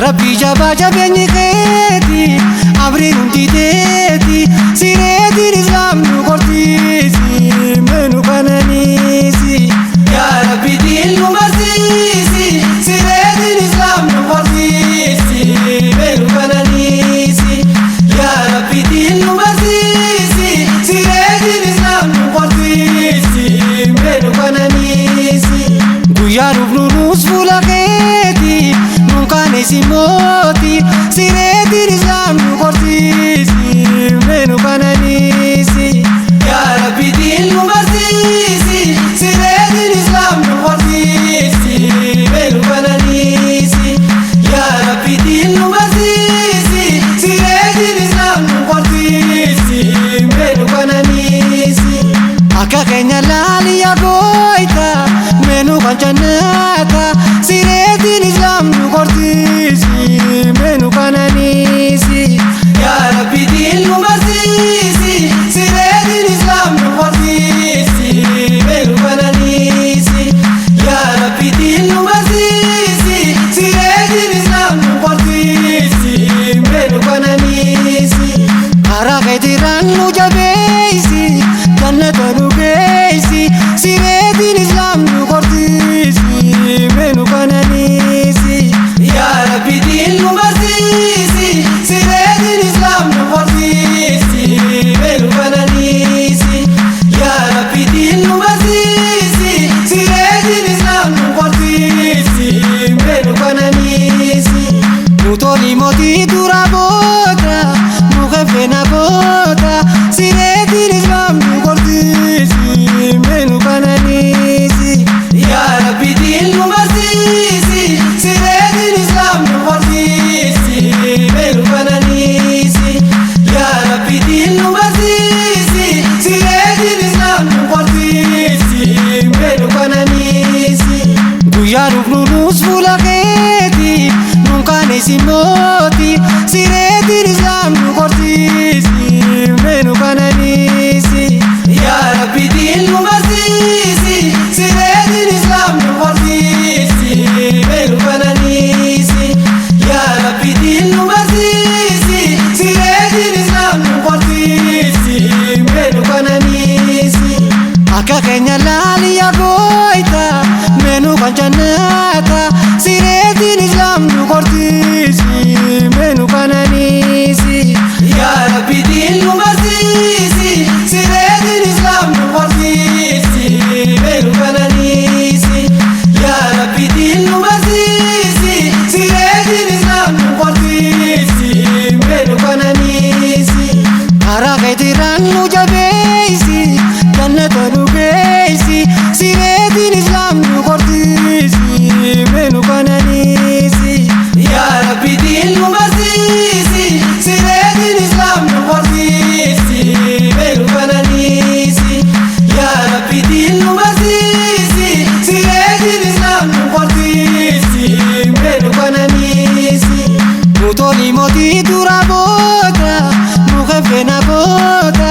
Rabbi jabaa jabeenyi keeti amriin hundi teeti sireetiin islaam nu qortiisi meenu qananiisi. Yaa Rabbi diin nu barsiisi sireetiin islaam nu qortiisi meenu qananiisi. Yaa Rabbi diin nu barsiisi sireetiin islaam nu qortiisi meenu qananiisi. Guyyaa dhufnu nus fuula keeti nuun kaanesi mooti sireetiin islaam nu qortiisi meenu qananiisi. Yaa Rabbi diin nu barsiisi sireetiin islaam nu qortiisi meenu qananiisi. Yaa Rabbi diin nu barsiisi sireetiin islaam nu qortiisi meenu qananiisi. Akka keenya laali yaa gooyta meenu kan jannata sireetiin islaam nu qortiisi meenu qananiisi. Yaa Rabbi diin nu barsiisi sireetiin islaam nu qortiisi meenu qananiisi. Yaa Rabbi diin nu barsiisi sireetiin islaam nu qortiisi meenu qananiisi. Karaa keetirraan nu jabeessi jannata nu geessi sireetiin islaam nu qortiisi meenu qananiisi. Yaa Rabbi diin nu barsiisi sireetiin islaam nu qortiisi meenu qananiisi. Yaa Rabbi diin nu barsiisi sireetiin islaam nu qortiisi meenu qananiisi. Nu toli mootii dura booda nu keffeena goota sireetiin islaam nu qortiisi meenu qananiisi. Yaa Rabbi diin nu barsiisi sireetiin islaam nu qortiisi meenu qananiisi. Yaa Rabbi diin nu barsiisi sireetiin islaam nu qortiisi meenu qananiisi. Guyyaa dhufnu nus fuula keeti nuun kaanesi mooti sireetiin islaam nu qortiisi meenu qananiisi. Yaa Rabbi diin nu barsiisi sireetiin islaam nu qortiisi meenu qananiisi. Yaa Rabbi diin nu barsiisi sireetiin islaam nu qortiisi meenu qananiisi. Akka keenya laali yaa gooyta meenu kan jannata sireetiin islaam nu qortiisi meenu qananiisi. Yaa Rabbi diin nu barsiisi sireetiin islaam nu qortiisi meenu qananiisi. Yaa Rabbi diin nu barsiisi sireetiin islaam nu qortiisi meenu qananiisi. Karaa keetirraan nu jabeessi jannata nu geessi sireetiin islaam nu qortiisi meenu qananiisi. Yaa Rabbi diin nu barsiisi sireetiin islaam nu qortiisi meenu qananiisi. Yaa Rabbi diin nu barsiisi sireetiin islaam nu qortiisi meenu qananiisi. Nu toli mootii dura booda nu keffeena goota.